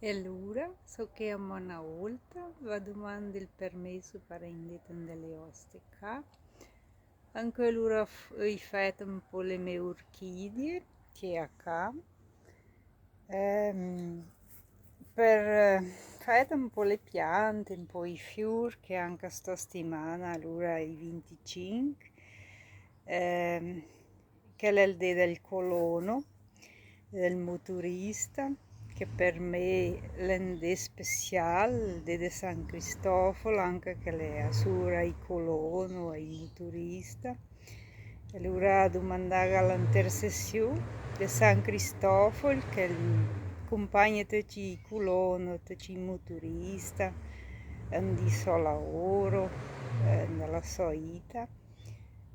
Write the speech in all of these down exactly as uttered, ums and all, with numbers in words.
E alura, so che amò na olta, va dumande el permeso per indà dét en de le oste ca. Anche alura f-, öi fèt un po' le me orchidie, che a ca. Ehm, per, eh, fèt un po' le piante, un po' i fiur, che anche sta stimana, alura i vinticinc, ehm, che l'è el dé del colono, del motorista, che per me l'è un dé special, el dé de San Cristofol, anche che l'è a sura i colono, i motorista. E alura dumandàga l'intersesiù de San Cristofol, che el cumpagne töcc i colono, töcc i motorista, en di so laoro, eh, en de la so ita.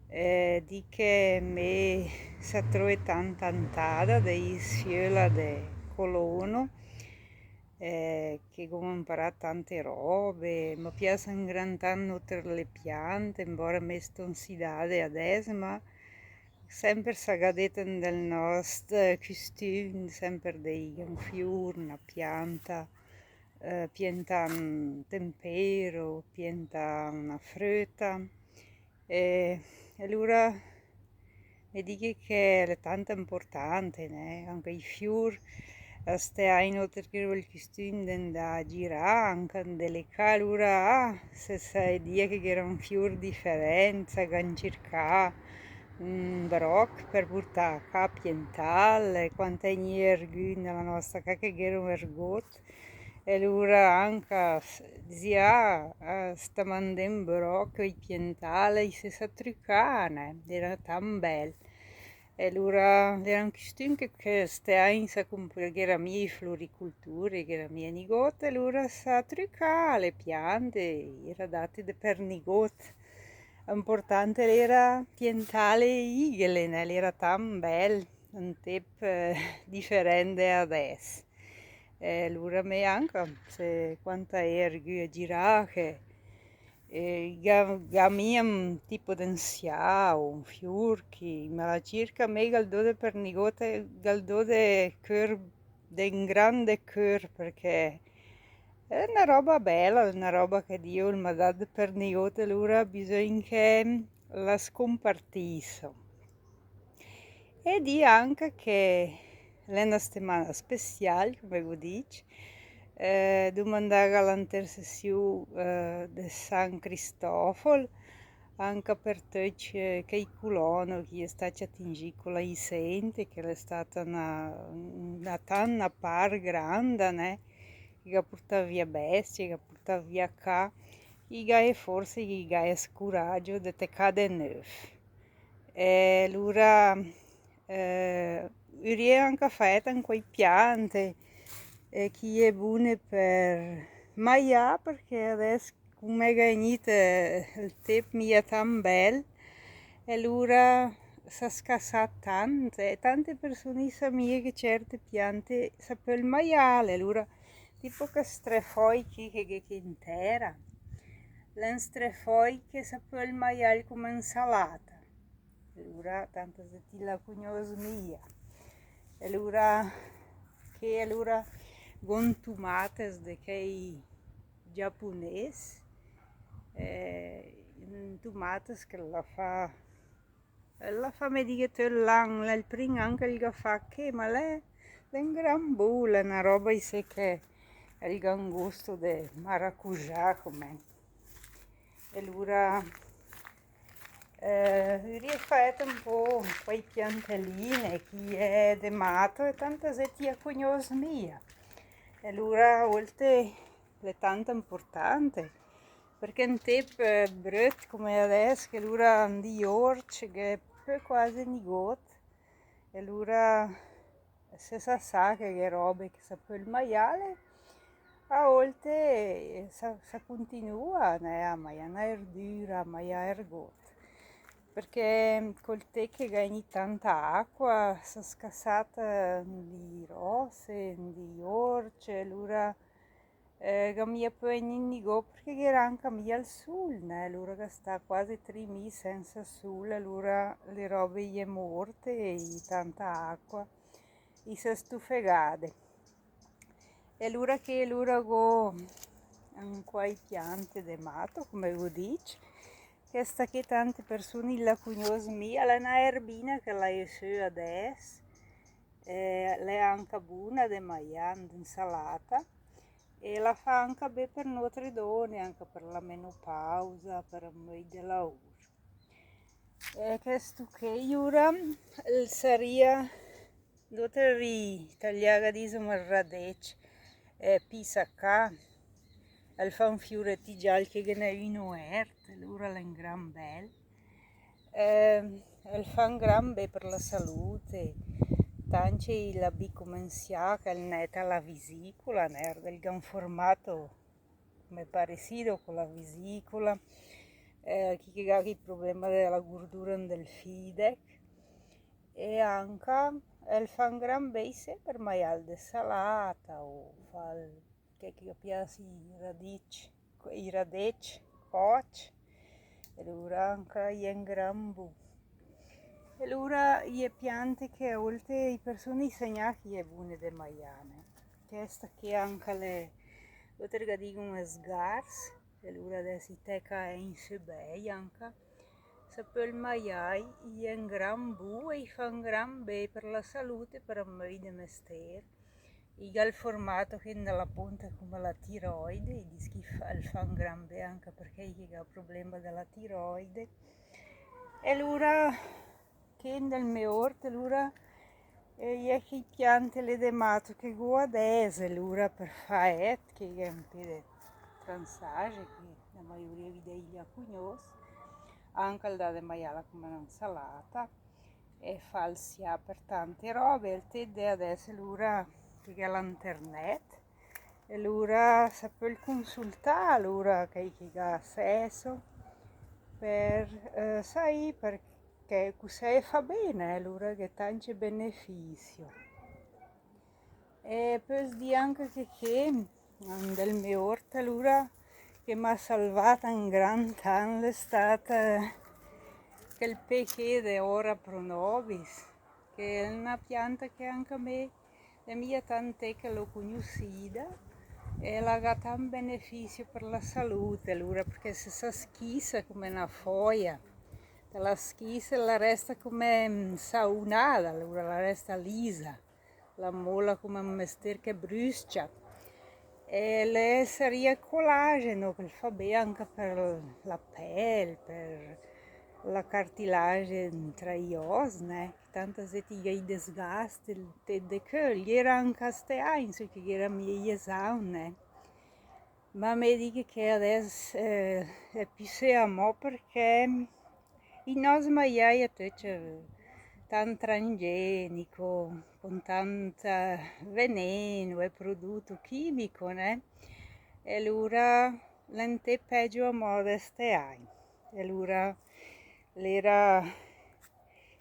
Eh, dì che me sa troe tant antada de ès fiöla de colono, eh, che gh'ó imparà tante robe, me pias en gran tant nóter le piante, embora me ston sidade adès, ma semper sa gh'à dét en del nòst, eh, custüm, semper de ìga un fiur, na pianta, eh, pientà un tempero, pientà una fröta. E, e alura me dighe che l'è tant importante, né? Anche i fiur, eh, ste agn nóter gh'éro el custüm de 'ndà a girà, anche en de le ca, alura, ah, se saìa che gh'éra un fiur diferent, sa gh'à 'n circà un broc per portà a ca, pientàl, quante gnì ergü en de la nòsta ca che gh'éro ergót, e alura anca s-, disìa, ah, ah, sta mandé un broc, i pientàl, i se sa trucà, né, l'era tant bèl. E alura l'era un custüm che, che ste agn sa comp-, gh'era mia i floriculture, gh'era mia nigót, e alura sa trucà le piante, i era dati de per nigót. Importante l'era pientà le ìghele, né, l'era tant bèl, un tép, eh, diferent de adès. E alura me anca, se quanta ergü a girà, che, eh, gh'à, gh'à mia un tipo de 'nsià o un fiur che me la circa, me gh'al dó de per nigót, gh'al dó de cör, de un grande cör, perché l'è una roba bèla, una roba che Dio el m'à dat de per nigót, alura bisògn che la scompartìsso. E dì anca che l'è una stemana special, come gh'ó dicc, eh, dumandàga l'intersesiù, eh, de San Cristofol, anca per töcc, eh, chèi colono che i è stacc atingì co la isente, che l'è stata una, una tant, una par granda, né? Che gh'à purtà via bestie, che gh'à purtà via ca, i gh'à forse, i gh'à scoragio de tecà de növ. E alura, eh, ürìe anca fèt en quèi piante, eh, che i è bune per maià, perché adès, come gh'è gnit, eh, el tép mia tant bèl, e alura s'à scassat tant, e tante persone i sa mia che certe piante sa pöl maiàle, alura tipo chèl strefòi chì che gh'è chì in tèra, l'è un strefòi che sa pöl maiàl come insalata. Alura, tanta zét i la cugnòs mia. E alura, che alura, gh'ó un tumates de chèi giaponés, eh, un tumates che la fa, la fa, me dighe, töt l'an, l'è el prim an che el ga fa chè, ma l'è, l'è un gran bu, l'è una roba isé che el ga un gusto de maracujá, come. E alura, eh, ürìe fèt un po' quèi pianteline, chì i è de mato, e tanta zét i la cugnòs mia. E alura, a olte, l'è tant importante, perché en tép, eh, bröt come adès, che alura en di orcc gh'è pö quase nigót, e alura se sa sa che gh'è robe che sa pöl maiàle, a olte, eh, sa, sa cuntinua, né, a maià na erdüra, a maià ergót. Perché col tép che gh'à gnì tanta acqua, s'à scassat, eh, en di rose, en di orcc, alura, eh, gh'à mia pö gnì nigót, perché gh'era anca mia el sul, né? Alura gh'à stà quase tri mis sensa sul, alura le robe i è morte, i tanta acqua, i s'è stufegade. E lura ché, lura gh'ó anca i piante de mato, come gh'ó dicc. Chèsta ché tante persune la cugnòs mia, l'è na erbina che la é sö adès, e l'è anca buna de maià in insalata, e la fa anca bé per nótre done, anca per la menopausa, per möi de laùr. E chèsto ché, lura, el saria, dóter i talià gh'à dìsom el radécc, eh, pissacà, el fa un fiuret giàl, che ghe n'è ü ert, lura l'è un gran bèl. Eh, el fa un gran bé per la salute, tance i l'à bicumensà, che el nèta la vesìcola, nè, del gran formato, come parecido con la vesìcola, eh, chi che gh'à i problema de la gordura del fìdech, e anca el fa un gran bé isé per maiàl de salata o fal, che, che pias i radécc, i radécc còcc, e lura anca i è un gran bu. E lura i è piante che a ólte i persone i sa gnach che i è bune de maià, nè. Chèsta ché anca l'è, dóter gh'à dìsom sgars, e lura adès i tèca in sö bèi anca. Sa pöl maiài, i è un gran bu e i fa un gran bé per la salute, per möi de mestér. I gh'à el formato che in de la ponta come la tiroide, i dis che i fa, el fa un gran bé anca per chèi che gh'à problema de la tiroide. E lura ché in del mé ort, lura, eh, i è chèi piante lé de mato che gh'ó adès, lura per fà èt, che gh'è un pé de transage, che la maioria de i la cugnòs, anca el dà de maiàla come na insalata, e fal sià per tante robe, el tép de adès, lura, che gh'è l'internet, e lura sa pöl consultà, lura, chèi che gh'à acès, per, eh, saì, perché cus'è fa bé, nè, lura gh'è tance benefìsio. E pös dì anca che, che in del mé ort, lura, che m'à salvàt un gran tant, l'è stàt, eh, chèl pé ché de Hora pro nobis, che l'è na pianta che anca mé l'è mia tant che l'ó cugnussida, e la gh'à tant benefìsio per la salute, lura, perché se sa schissa come na fòia, te la schisse, la resta come, mm, saunada, lura la resta lisa, la mola come un mestér che brüscia. E l'è, saria colageno, che fa bé anca per la pèl, per la cartilage tra i òs, nè? Tanta zét i gh'à i desgast, el tép de chèl, gh'éra anca ste agn, sö che gh'éra mia i esaun, nè? Ma me dighe che adès, eh, l'è pissé amò, perché i nòs maiài i è töcc, eh, tant transgenico, con tant, eh, veneno e prodotto chimico, nè? E lura l'è un tép pègio amò de ste agn. E lura l'era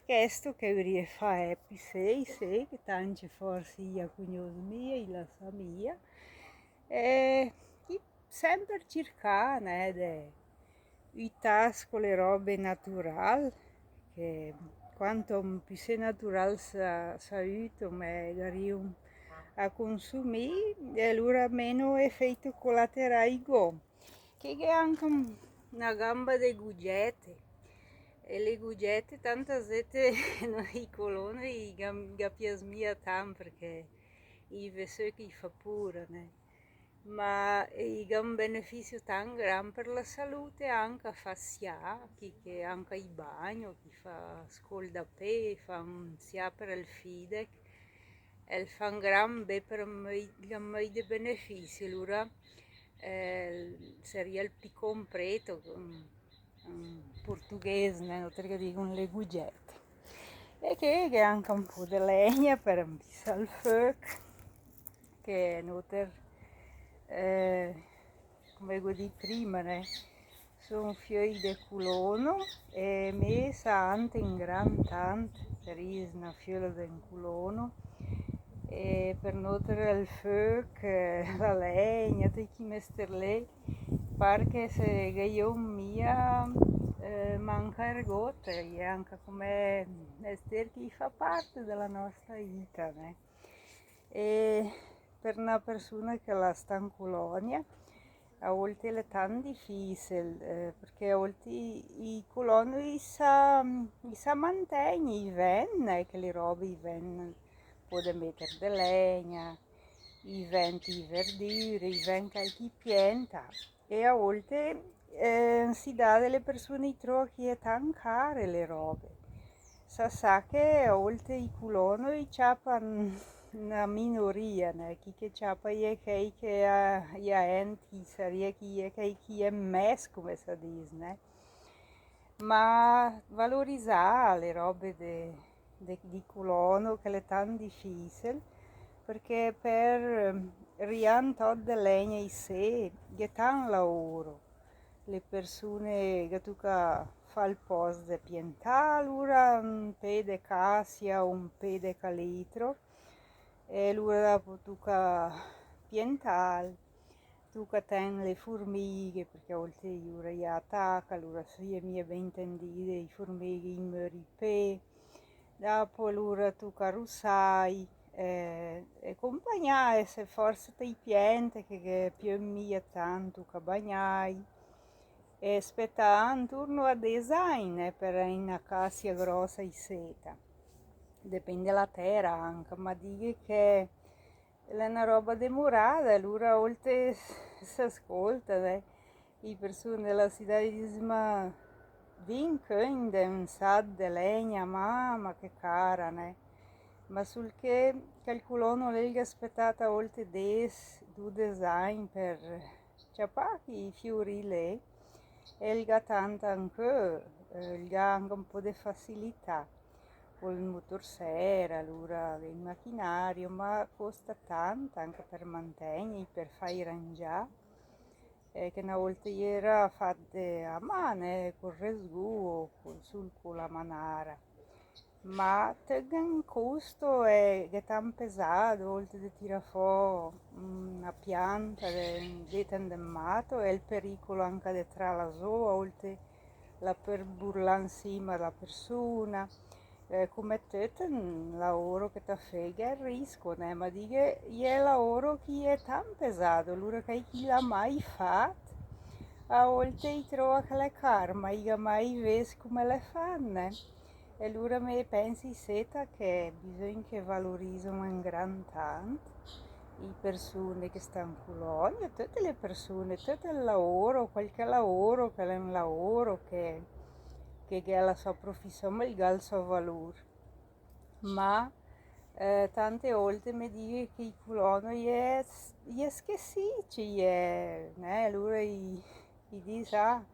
chèsto che vurìe fà èt pissé, sé, che tance forsi i la cugnòs mia, i la sa mia. E i sèmper circà, nè, de üitàs co le robe natural, che quanto pissé natural sa, sa ütom, me gh'arìo a consumì, e alura meno efèito colaterài gh'ó. Che gh'è anca un, na gamba de gugète. E le gugète, tanta zét, no, i colono, i ga, ga pias mia tant, perché i vèd sö che i fa pura, nè? Ma i ga un benefìsio tant gran per la salute, anca a fà sià, chi che anca i bagno, chi fa scoldapé, fa un sià per el fìdech, el fa un gran bé per möi, gran möi de benefìsio, alura, eh, saria el pì completo, mm, in portoghés, nè? Nóter ghe digom le gugète. E che, che gh'è anca un pó de lègna per ambià el föch, che nóter, eh, come gh'ó dì prima, nè? Son fiöi de culono e me sa ante un gran tant, per is na fiöla de un culono. E per nóter el föch, eh, la lègna, töcc chi mestér lé, par che se gh'ó mia, eh, manca ergót, e anca come mestér che i fa parte de la nòsta vita, nè? E Per una persuna che la sta in colonia, a volte l'è tant difìcil, eh, perché a volte i, i coloni i sa, i sa mantegni, i vend, eh, che le robe i vend, pöde meter de legna, i vend i verdüre, i vend qualche pianta, e a volte, eh, si dà delle persone i trova che è tant care le robe. Sa, sa che a volte i coloni i ciapa n-, una minoria, né? Chi che ciapa i è chei che ha, i ha ent, chi saria chi è chei chi è mess, come sa dis, né? Ma valorizà le robe de, de, di colono, che l'è tant difìcil, perché per, ehm, rià un tot de legna isé, gh'è tant laoro. Le persune che tuca fà el post de piantà, alura un pé de cassia, un pé de calitro, e alura dopo tuca piantà, tuca ten le furmighe, perché a volte i ura i ataca, alura se i è mia ben tendide, i furmighe i mör i pé, dopo alura tuca russai, eh, e compagnà, e se forse te i piante che, che piöv mia tant, tuca bagnai, e spetà inturno a des agn, eh, per una cassia grossa iseta. Depende la tera anca, ma dighe che l'è una roba demurada, alura a volte s-, s'ascolta, eh. I persune de la cidà i dis: "Ma vin chì de un sat de legna, mama, che cara, né?" Ma sul che, che el colono l'elga spetà a volte des, dudes agn per ciapà chi fiuri lé, e el gh'à tant anca, eh, el gh'à anca un po' de facilità. Col motorsera, alura el machinario, ma costa tant anca per mantegni, per fai rangià, eh, che una volta i era fat a man, eh, col resgù o col, sul, con la manara. Ma te gh'è un costo, eh, che gh'è tant pesà, a volte de tirà fò una pianta de, de tant de mato, e el pericolo anca de trala zó, a volte la per burlà insima la persuna, eh, come töt un laoro che ta fé gh'è el risco, né? Ma dighe, i è laoro che i è tant pesà, alura che chi l'à mai fat, a volte i trova che l'è car, ma i gh'à mai vest come l'è fat, né? E alura me pensi iseta che bisogna che valorizem un gran tant i persune che sta in colonia, töte le persune, töt el laoro, qualche laoro, che l'è un laoro che, che, che gh'è la sò profissione, ma el gh'à el sò valor. Ma, eh, tante volte me dighe che i colono i è, i è schesicc, i è, né? Alura i, i dis, ah,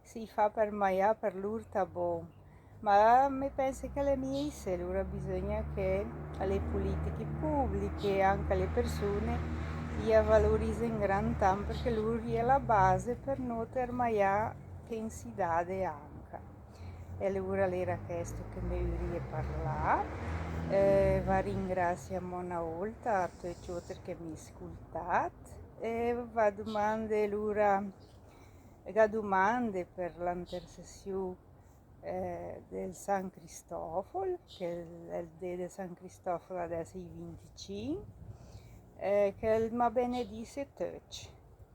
se i fa per maià, per lur ta bon. Ma me pensi che l'è mia isé, alura bisogna che le politiche pubbliche, anca le persune, i a valorize un gran tant, perché lur i è la base per nóter maià che in cidade anca. E alura l'era chesto che me vurìe parlà. Eh, va ringrazi amò una volta a töcc óter che mi scultat. E va domande alura, ga domande per la intercessiù, eh, del San Cristofol, che el, el dé de San Cristofol adess i è vinticinch, eh, che el ma benedise töcc.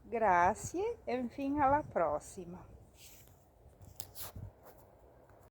Grazie e infin a la prossima.